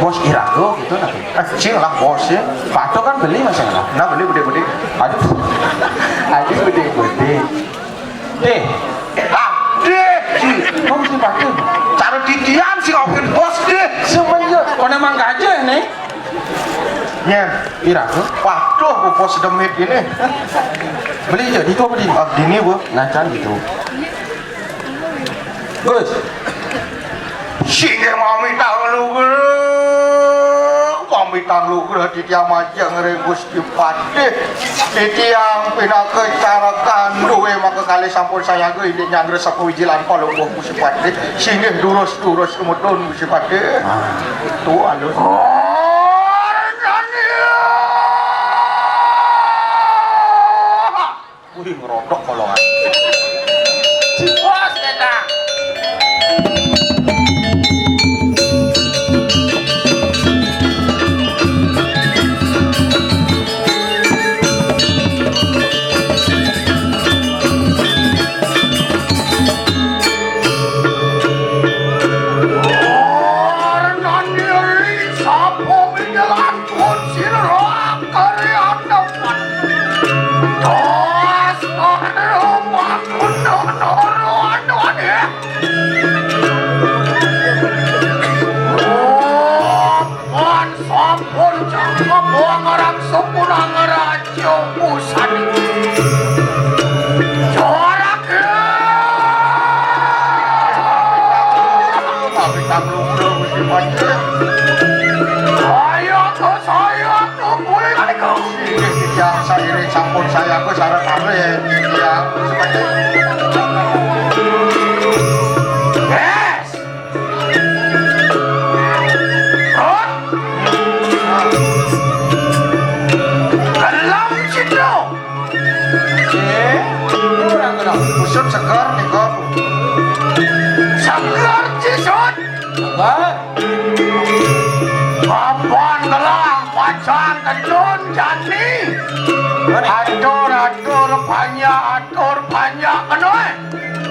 Bos iraga gitu nah. Eh, cing lah bos ya. Patok kan beli masih lah. Nah, beli beli beli. Aduh. Aduh, beli beli. Deh. Ah, deh. Kok Gusti Patih? Cara titian sih, open bos deh. Semenjak koné mang gajah nih. Nyén. Pira, Bu? Waduh, Bu, bos demit ini. Beli aja, di itu apa di? Ah, dini, Bu. Nah, kan gitu. Gus. Singgih mamitang lugra. Mamitang lugra titiang majeng ring Gusti Patih. Titiang pinaka carekan duwé Kalih sampun sayaga indik nyanggra sapa wiji lan palungguh Gusti Patih. Singgih durus-durus kemudun Gusti Patih. Ah. Itu alus. Wih, ngerodok kolongan. Bos, kita. Warnani ri sapa minyelan pun sira karya tepat. Dos ora makuna noro anuane. Wan sampun cakep wangarang sampun angaraja pusani. Jorake. Ayo, ayo, ayo, mulai kali kau. Yang sairing sampun saya aku syarat apa ya? Ya, seperti. Yes. Hah? Dalam situ. Eh, kurang kena. Usut segar nih kok. Segar cisut. Segar. Papan gelang pacang tenun jani. Atur, atur, banyak, atur, banyak, kena, eh.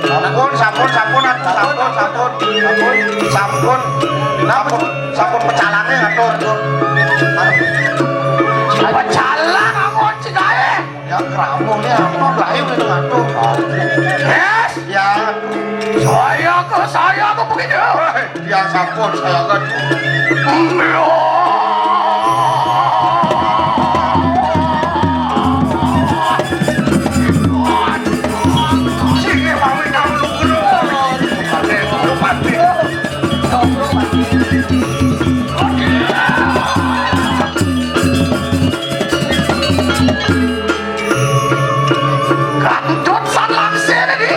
Sampun, sampun, sampun, atuh, sampun, sampun, sampun, sampun, sampun, sampun pecalange ngatur, atuh. Pecalang amun cigae. Ya, keramu ni apa, lahir itu ngatur. Yes. Ya, saya ke, saya ke begitu. Ya sampun, saya akan. Gandut san langsir ini.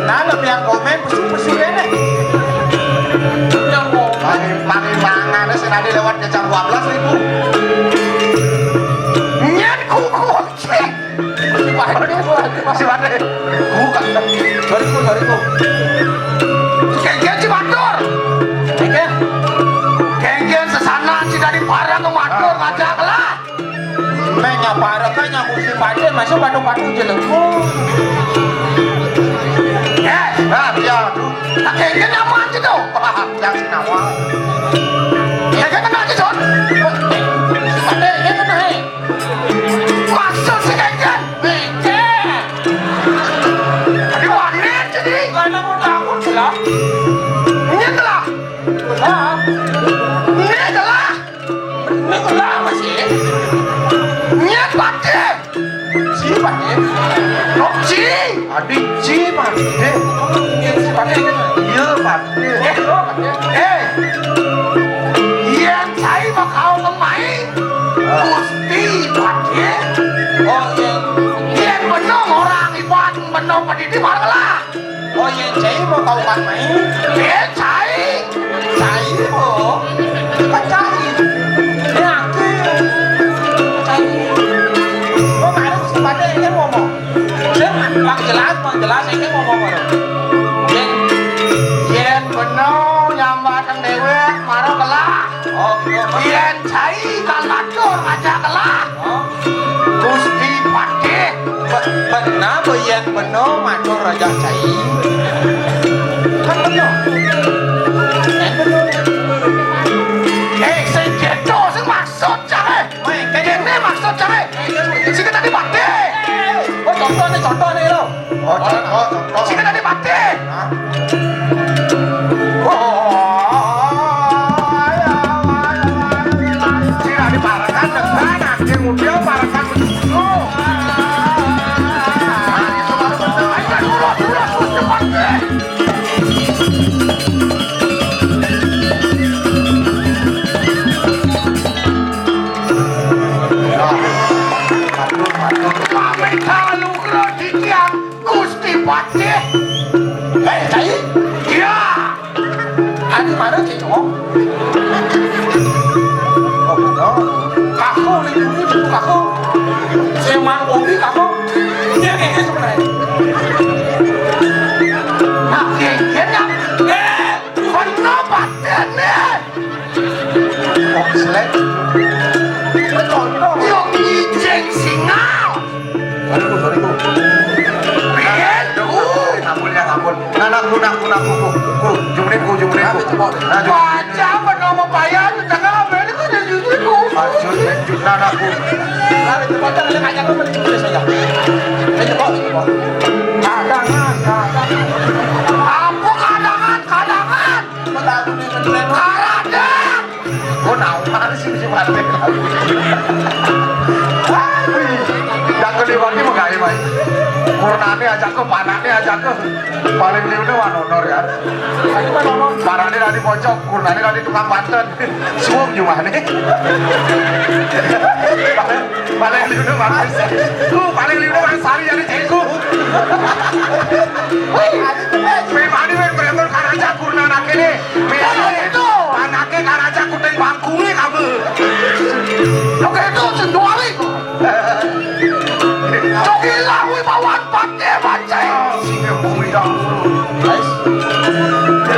Nah, lebih yang komen pesu-pesu ini. Yang mau. Pangi-, pangi mangane sing tadi lewat kecang dua belas ribu. Nyen kuku cek. Si Pade, si Pade. Bukan. Sorry, ku, sorry, ku. Kengen si Matur. Kengen. Kengen sesana si dari parang ke Matur ngajak lah. Meh nyapa arep meh nyaku si Pade, masuk batu-batu jelengku. Eh, nah, ya, aduh. Tak kengken nyaman gitu. Yang sinawa. Kengken kena aja, Jon. Si Pade, ini kena, hei. Maksud si kengken. Bengke. Tadi wanit jadi. Karena mau takut lah. Ini telah. Lah. Ini telah masih. Nyet Pade. Si Pade. Nok si. Adik si Pade. Nyet si Pade. Iya, Pade. Eh, Pade. Eh. Yen cai mau kau kemai. Gusti Pade. Oh, iya. Yen benung orang iban benung pedidi malah. Oh, yen cai mau kau kan main? Yen cai. Cai, oh. Kan cai. Yakin. Cai. Oh, kemarin si Pade ini ngomong. Saya bang jelas, bang jelas ini ngomong baru. Yen, yen bener nyambatan dewek, marah kelak. Oh, iya. Yen cai kan matur ngajak kelak. Oh. Gusti Patih. Be-, benar, be, yen bener matur Raja Cai. Kan bener. Yen bener. Eh, sing keto, sing maksud cai. Weh, kene maksud cai. Sing tadi patih. Oh, contoh nih, contoh nih lo. Oh, contoh, contoh. Sing tadi patih. Hah? Oh, ayo, ayo, ayo, ayo. Sing tadi parekan, dengan, nanti muda parekan. Pamit kalugra titiang. Mana sih, Cong? Oh, betul. Kaku, nih, ini tuh kaku. Saya main kopi, kaku. Dia kayak gitu sebenarnya. Nah, kayak gitu. Eh, bener, paten, nih. Oh, selek. Betul, dong. Yo, ngijeng singal. Sorry, Bu, sorry, Bu. Pian, Bu? Ampun, ya, ampun. Nah, nah, Bu, nah, Bu, nah, Bu, Bu. Bu, jumrin, Bu, jumrin, Bu. Nah, jumrin. Baca apa nama payah, di tengah apa ini kok jadi jujur, Bu? Lanjut, lanjut. Nah, nah, Bu. Nah, itu baca, ada kaca, Bu, itu tulis aja. Itu, Bu, itu, Bu. Kadangan, kadangan. Apa kadangan, kadangan? Lagu ini ngetrend. Karadang. Oh, naon sih, si Malik? Yang kedua ini mah kayak main. Kurnane ajak ke, panane ajak ke. Paling liu mah Wanonor ya. Parane tadi pojok, kurnane tadi tukang banten. Suam jumah nih. Paling liu mah, tuh, paling liu mah sari jadi cengku. Wih, memang ini main bener-bener karaja kurnane kene. Itu. Anake karaja kuting bangkunge kamu. Oke, itu sing dua kali. Cokilah wibawan pakai bajai. Sing bumi dahulu. Guys.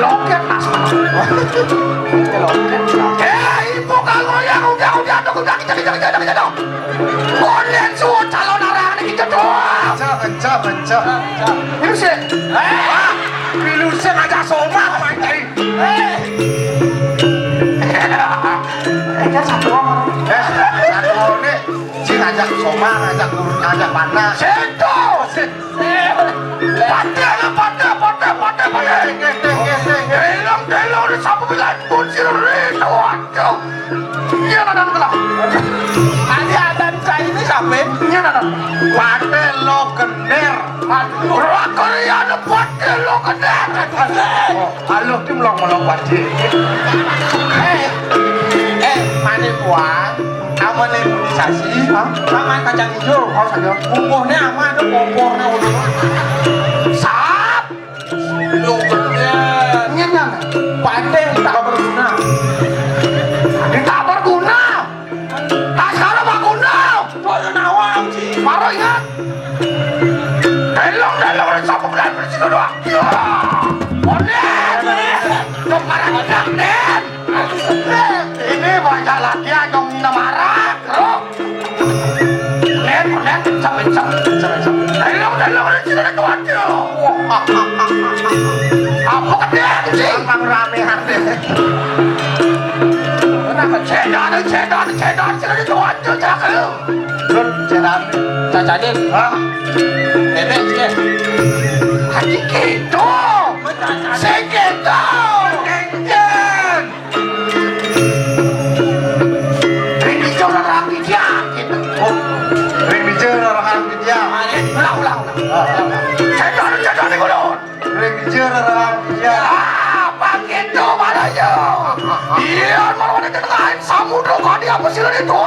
Loket, Mas. Loket. Eh, ibu kalau yang udah, udah, udah, udah, kita, kita, kita, kita, kita. Konen suwun calon arang niki cedhak. Encah, encah, encah. Ini sih. Eh, ah, pilu sing ngajak somah, Pak Kiai. Eh. Eh, kan satu orang. Eh, satu orang nih, sing ngajak somah, ngajak guru, ngajak panah. Seto. Padahal, padahal, padahal, padahal, padahal. Ngeteng, ngeteng. Delong, delong, di sapu bilan pun si Rito, waduh. Iya, Nanan, kelak. Adi adan cai ini sampe. Iya, Nanan. Pate lo gender. Aduh, rakyat pate lo gender. Oh, halo, tim lo melompat, Ji. Eh, eh, mane buang? Aman imunisasi, hah? Sama kacang hijau. Oh, saya. Kukuhnya aman, ada kompornya udah. Sap. Lo kerja. Nyen, nyen. Pate tak berguna. Pate tak berguna. Tak salah berguna. Boyo nawang, Ji. Baru ingat. Delong, delong, resap, bukan bersih doang. Ya. Boleh. Tuh, para ngedang, Den. Ini banyak lagi, Ajong Nina marah. Terus. Nen, nen, kenceng, kenceng, kenceng, kenceng. Ayo, ayo, ayo, sini, ayo, ayo. Apa gede, anjing? Gampang rame hati. Kenapa? Cedan, cedan, cedan, sini, ayo, ayo, cakep. Terus, cedan. Cacadin. Hah? Bebek, sini. Anjing gitu. Saya gitu. Kenjen. Ring bijil rerang bijil, gitu. Oh, ring bijil rerang bijil. Ulang, ulang, ulang. Ah, ulang, ulang. Cedon, cedon di gunung. Ring bijil rerang bijil. Ah, apa gitu, Malayu? Iya, malah ada tengah samudra kadi apa sih itu?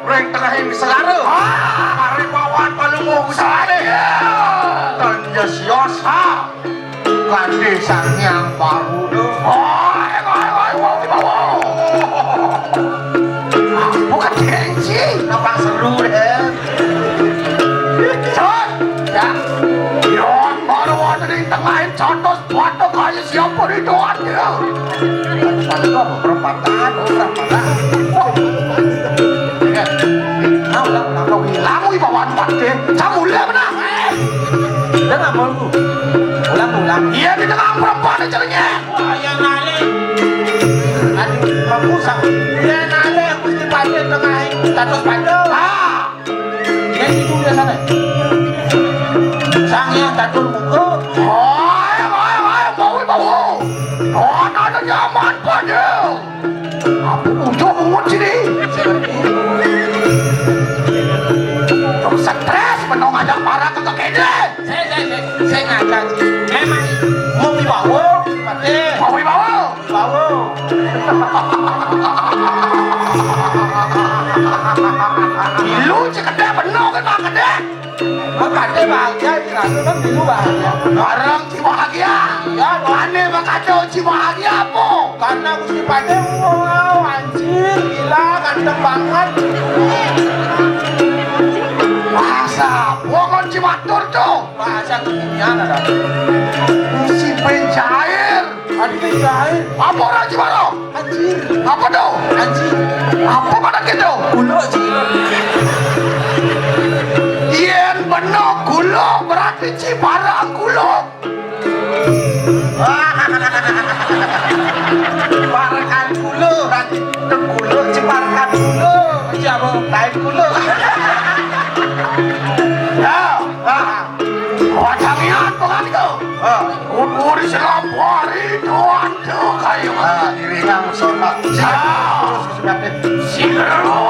Ring tengah yang segara. Ah, hari bawan palungguh besar. Iya. Dan ya sios. Ah. Kandhe Sang Hyang Baru. Oh, ayo, ayo, ayo, ayo, ayo. Bukan gengsi, nampak seru deh. Cut, ya. Yon baru wonten ing tengahing catus batu kaya siapa ridhoan ya. Batu apa? Perempatan, oh, perempatan. Wah. Ya. Nah, ulang, ulang, ulang. Lamu ibawan pate. Samule menang. Dengar, Bang. Ulang, ulang. Iya, di tengah perempuan aja, nya. Wah, yang nale. Aduh, Bang Pusang. Iya, nale, Gusti Pade tengah status Pade. Ah. Iya, itu biasanya. Sang yang catur muka. Oh, ayo, ayo, ayo, mau, mau. Oh, ada nyaman, Pade. Apa muncul bungut sini? Tuh stres, menong aja parah ke kede. Saya, saya, saya, saya ngaca, Ji. Memang mau dibawa, Pak, eh. Mau dibawa? Bawa. Lu cekede bener kan, Pak, kede? Kan Pade bahagia, Ratu kan dulu bahagia. Bareng si bahagia. Ya, dong. Ane bakal si bahagia apa? Karena Gusti Pade, wow, anjir, gila, ganteng banget. Bahasa, bukan si batur tuh. Bahasa kekinian ada. Si pencair. Adi pencair. Apa orang Cibaro? Anjir. Apa tuh? Anjir. Apa pada gitu? Kulo, anjir. Yen bener kulo, berarti Cibarang kulo. Parekan kulo, berarti kulo Cibarang kulo. Siapa? Lain kulo. Ya. Ah. Wajangian pengen itu. Ah. Umur selampari tuan tu kayu. Ah, iringan sono. Ah. Terus, terus, terus.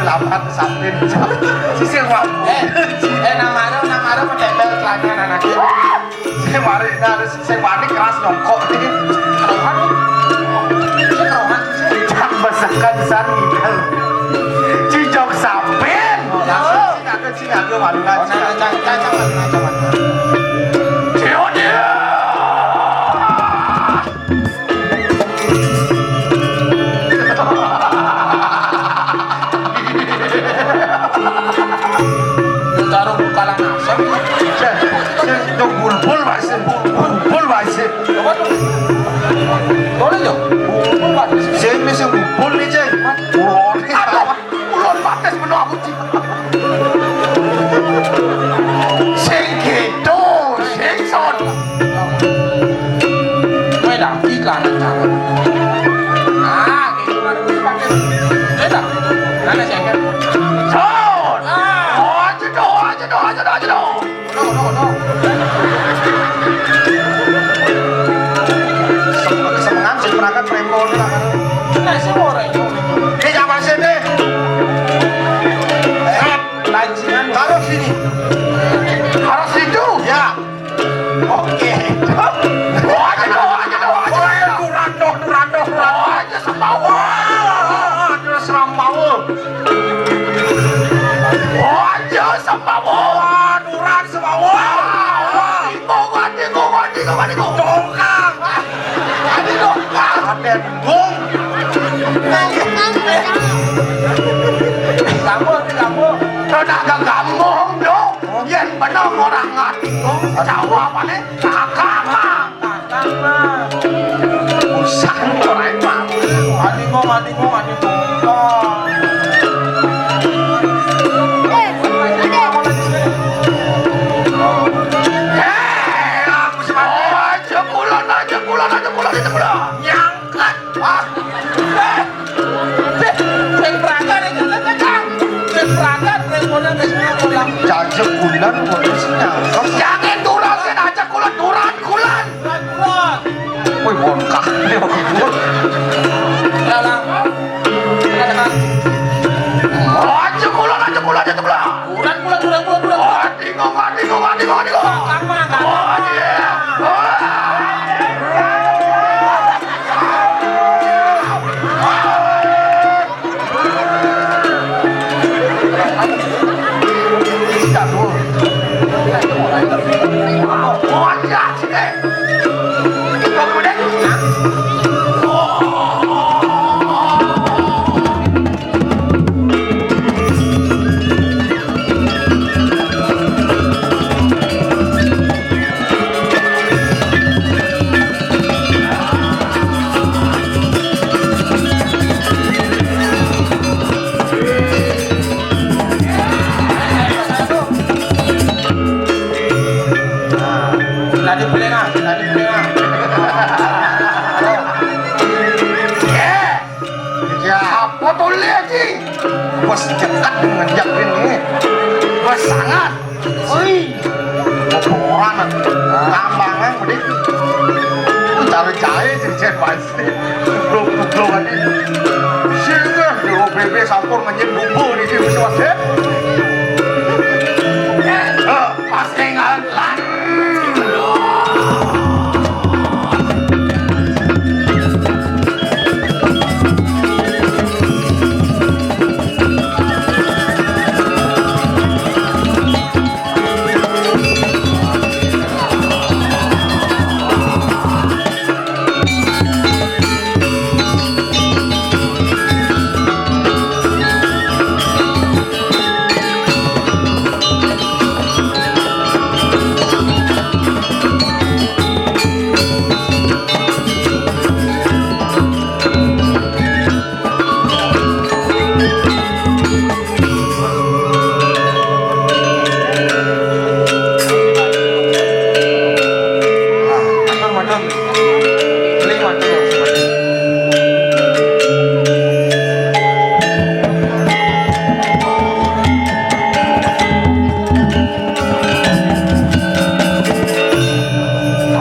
Lapat sapin. Sisi yang wani. Eh, eh, namanya, namanya mau tempel celana anaknya. Sing mari, nah, sing wani keras nyongkok iki. Kerohan. Sing kerohan, sing. Cak besekan san ngidel. Cicok sapin. Oh, langsung sing aku, sing aku malu. Oh, nah, nah, cang, cang, cang, cang, cang. Ceo dia. Taruh kalang asam. Sing, sing, bulbul, Pak, sing. Bulbul, Pak, sing. Apa tuh? Boleh, yo? Bulbul, Pak. Sing, sing bulbul nih, Ceng. Oh, ini. Aduh, ulun bates menua aku, Ceng. Sing gitu, sing son. Kowe lagi celana cawet. Ah, gitu baru dipakai. Kowe dah. Mana sih kan? Son. Ah. Oh, aja dong, aja dong, aja dong, aja dong. Kono, kono, kono. Sem-, kesemengan sing berangkat premo ini lah, kan. Nah, sing ora itu. Ini apa sih, nih? Eh, lancingan. Taruh sini. Taruh situ. Ya. Oke. Wah, aja dong, aja dong, aja dong. Wah, turun dong, turun dong, turun. Wah, aja sembawa. Aja sembawa. Wah, aja sembawa. Wah, turun sembawa. Wah, wah. Tinggal, tinggal, tinggal, tinggal. Dongkang. Adi dongkang. Ada dong. Kamu, kamu. Kau nak ke kampung, dong. Yen bener orang ngerti, dong. Jawa apa nih? Kakak, Mak. Kakak, Mak. Usah orang, Mak. Adi, Mak, adi, Mak, adi, Mak. Eh, aku semangat. Aja kulon, aja kulon, aja kulon, aja kulon. Nyangkat. Wah. Eh, sing berangkat, sing berangkat, sing berangkat, sing berangkat, sing berangkat. Cacek bulan, kok sing nyangkat. Jangan turun, sing aja kulon, turun, kulon. Wih, bongkah. Ya, lah. Katakan. Aja kulon, aja kulon, aja kulon. Kurang, kurang, kurang, kurang, kurang. Oh, tinggal, tinggal, tinggal, tinggal. Gampang, gampang. Oh, iya. Potolé, Ji. Bos cekak dengan jak ini. Bos sangat. Oi. Poporan. Tambangan, Budi. Cari jahe, cari jahe pasti. Dublok-dublok aja. Singgah, dulu bébé sampur ngenyit bubur di sini, Mas, ya. Eh, pas tinggal lan.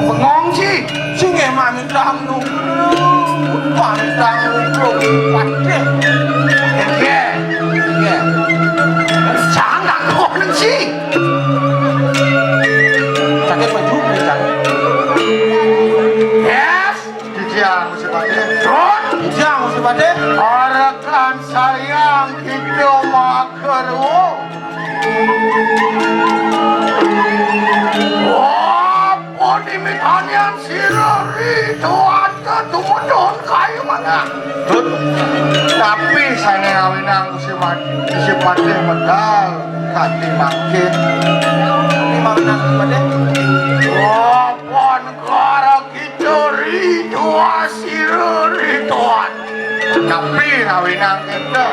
Bengong, Ji. Sing emang ndang nunggu. Pantang nunggu. Padé. Iya. Iya. Jangan kok, Ji. Sakit baju, Ji. Yes. Dijang, Gusti Patih. Terus? Dijang, Gusti Patih. Arekan sayang kita makerwo. Apa dimitanian sira Rituan tetumuduhun kayu manah? Tut, tapi sané ngawinang Gusti Mat-, Gusti Patih medal kanthi mangkin. Tapi ngawinang Gusti Patih. Apa negara kita Rituan sira Rituan? Tapi ngawinang kita.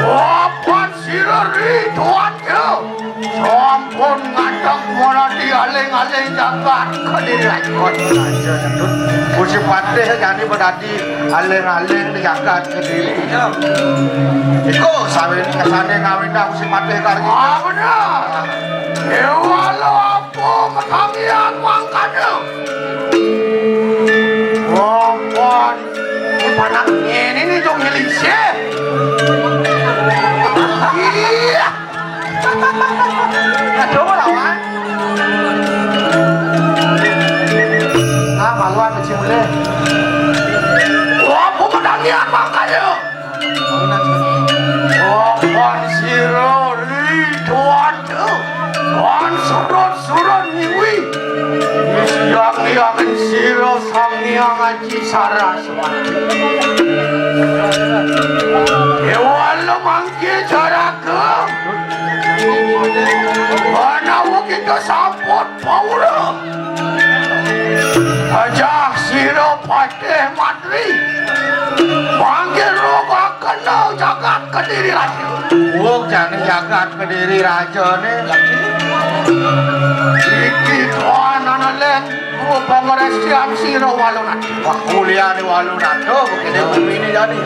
Apa sira Rituan ya? Sampun ngadeg maradi aling-aling jagat Kediri. Aja nyebut Gusti Patih jani bedadi aling-aling di jagat Kediri. Ya. Iku sawin kesane ngawinang Gusti Patih kari. Ah, bener. Dewa lo apa metangian mangkane? Wong, wong. Ini panak ngene nih, Jong, nyelisih. Iya. Aduh, lawan. Nah, maluan kecil mulai. Wah, aku menangian makanya. Wah, wan sira Rituan, wan surut-surut nyiwi. Wis yang-yang sira Sang Hyang Aji Saraswati. Dewa lo mangke jaraka. Manawa kita sampun pawura. Ajah sira Patih Matri. Mangke roga kena jagat Kediri Raja. Oh, jane jagat Kediri Raja ne. Iki tuan ana len. Oh, pangresian sira Walunata. Wah, kuliah di Walunata, begini bumi ini jadi.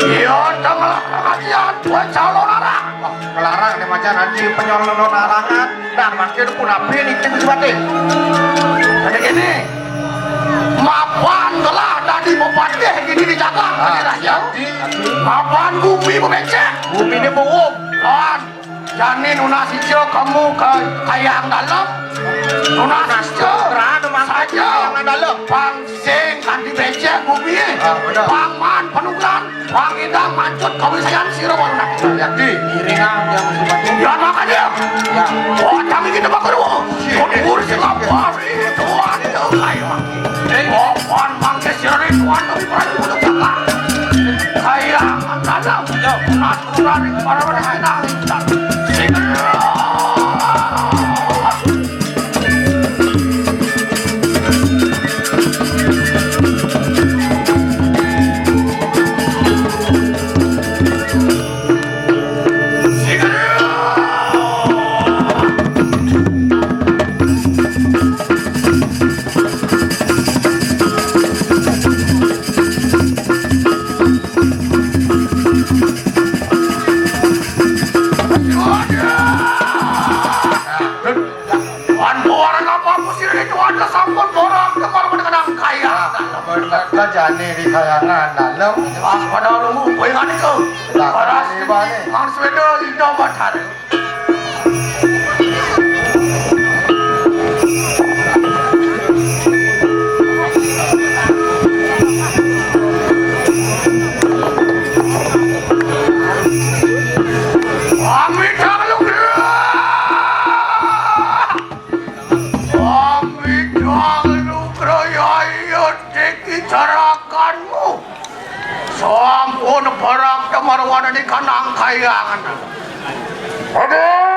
Iya, tengah pengajian dua calon arah. Wah, ngelarang nih macan nanti penyolong larangan. Nah, makin pun apa ini kita sebati. Jadi gini, mapan telah tadi bupati gini di Jakarta, ah, ya. Mapan bumi becek. Bumi ini bengong. Kan, jani nunas ijo kamu ke kayang dalam. Nunas ijo. Kerana masuk saja. Kayang dalam. Pang sing kanthi becek bumi. Ah, bener. Pang man penukan. Pang indang mancut kawisayan sira Walunata. Yakti. Iringan yang sifatnya. Ya, makanya. Ya. Oh, kami kita bakar, oh. Iya. Kau urus lapar. Ini tuan itu kayu. Eh. Oh, pan mangke sira ini tuan kami berani untuk bakar. Kaya, mana? Ya. Berani kemana-mana, enak. Sing. Kayangan dalem. Ah, pada lumu, kowe ngene iku. Lah, ora ini, Pak, ini. Mang Sweda Ida Bathara. Amit Dang Nugroho. Amit Dang Nugroho, ya iya, iki jarakanmu. Sampun barang temarwanane kanang kayangan. Aduh.